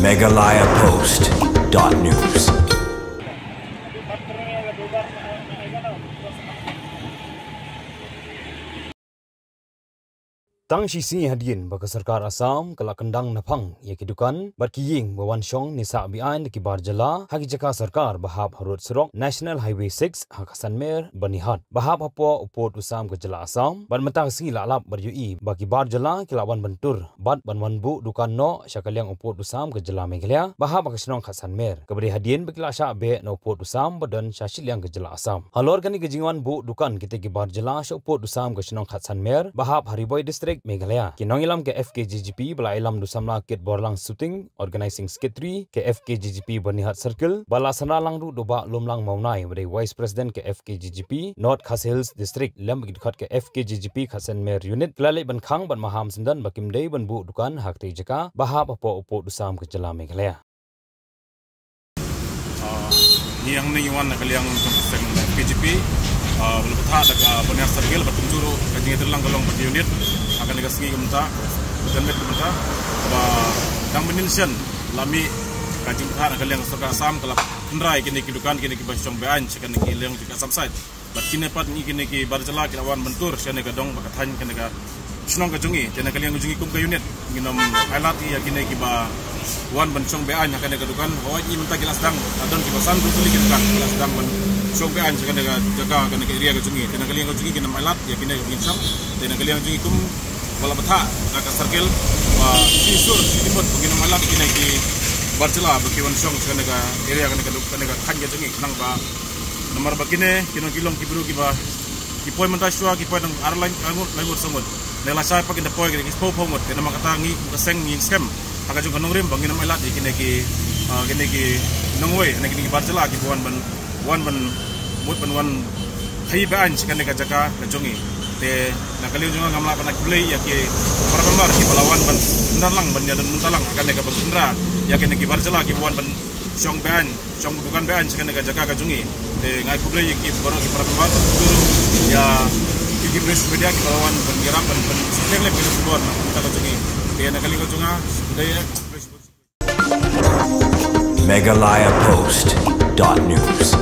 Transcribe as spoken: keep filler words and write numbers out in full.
Meghalaya Post dot news. Tang shi sngi hadien ba ka sorkar Assam ka la kyndang naphang ïa ki dukan bad ki ïing ba wan shong ne sah beaiñ da ki bar jylla ha ki jaka sorkar ba hap harud surok National Highway six ha ka Sanmer Byrnihat ba hap hapoh u pud u sam ka jylla Assam. Bad mynta ka sngi la lap bad ïohi ba ki bar jylla ki la wan ban tur bad ban wan buh dukan noh sha ka liang u pud u sam ka jylla Meghalaya ba hap ha ka shnong Khatsanmer, kaba dei hadien ba ki la shah beh na u pud u sam ba don sha shiliang ka jylla Assam. Halor kane ka jingwan buh dukan kita ki bar jylla sha u pud u sam ka shnong Khatsanmer ba hap ha Ri Bhoi District, Meghalaya, ki nongïalam ka F K J G P ba la ïalam da u samla Kitborlang Suting, Organizing Secretary ka F K J G P Byrnihat Circle, ba la synran lang ruh da u Bah Lumlang Mawnai ba dei Vice President ka F K J G P North Khasi Hills District, lem bad ki dkhot ka F K J G P Khatsanmer Unit, ki la leit ban khang bad maham syndon ba kim dei ban buh dukan ha katei ka jaka ba hap hapoh u pud u sam ka jylla Meghalaya. Ah, ngi hangne ngi wan na ka liang jong ka seng F K J P, ah, ba la bthah da ka Byrnihat Circle, bad kumjuh ruh ka jingïatreilang ka long bad ka unit ha kane ka sngi kumta, ka janmiet kumta, ba dang mynnin shen la mih ka jingbthah na ka liang sorkar Assam, ka la khynra ïa kine ki dukan, kine ki ba shong beaiñ sha kane ka liang jong ka Assam side. Bad kine pat ngi kine ki bar jylla ki la wan ban tur sha kane ka dong bad ka thaiñ, kane ka shnong ka jong ngi. Te na ka liang ka jong ngi kum ka unit, ngin ym ailad ïa kine ki ba wan ban shong beaiñ ha kane ka dukan. Hooid, ngi mynta ki la sdang, la don ki ba san tylli ki dukan ki la sdang ban shong beaiñ sha kane ka jaka, kane ka area ka jong ngi. Te na ka liang ka jong ngi ngin ym ailad ïa kine, ngin shong. Te na ka liang ka jong ngi kum ba la bthah da ka circle, ba shisha shisha mut ba ngin ym ailad ïa kine ki bar jylla ba ki wan shong sha kane ka area, kane ka duk-, kane ka thaiñ ka jong ngi, khnang ba namar ba kine ki long, ki long ki briew ki ba ki poi mynta shuwa, ki poi tang ar laingut, laingut, saw ngut. Ne lashai pat kin da poi ki spah phew ngut. Te namar kata ngi kum ka seng ngi skhem ha ka jong ka nongrim ba ngin ym ailad ïa kine ki, ah, kine ki nongwei, ne kine ki bar jylla ki ba wan ban, wan ban mut ban wan khaïi beaiñ sha kane ka jaka ka jong ngi. Te na ka liang jong nga ngam lah ban ai khublei ïa ki para member ki ba la wan ban ïadon lang, ban ïadon bynta lang ha kane ka ban khynra ïa kine ki bar jylla ki ba wan ban shong beaiñ, shong dukan beaiñ sha kane ka jaka ka jong ngi. Te nga ai khublei ïa ki baroh ki para member, ïa ki, ki press media ki ba la wan ban ïarap ban, ban shim lem ïa kane ka khubor na ka jong ngi. Te na ka liang ka jong nga, khublei ïa. Meghalaya Post dot news.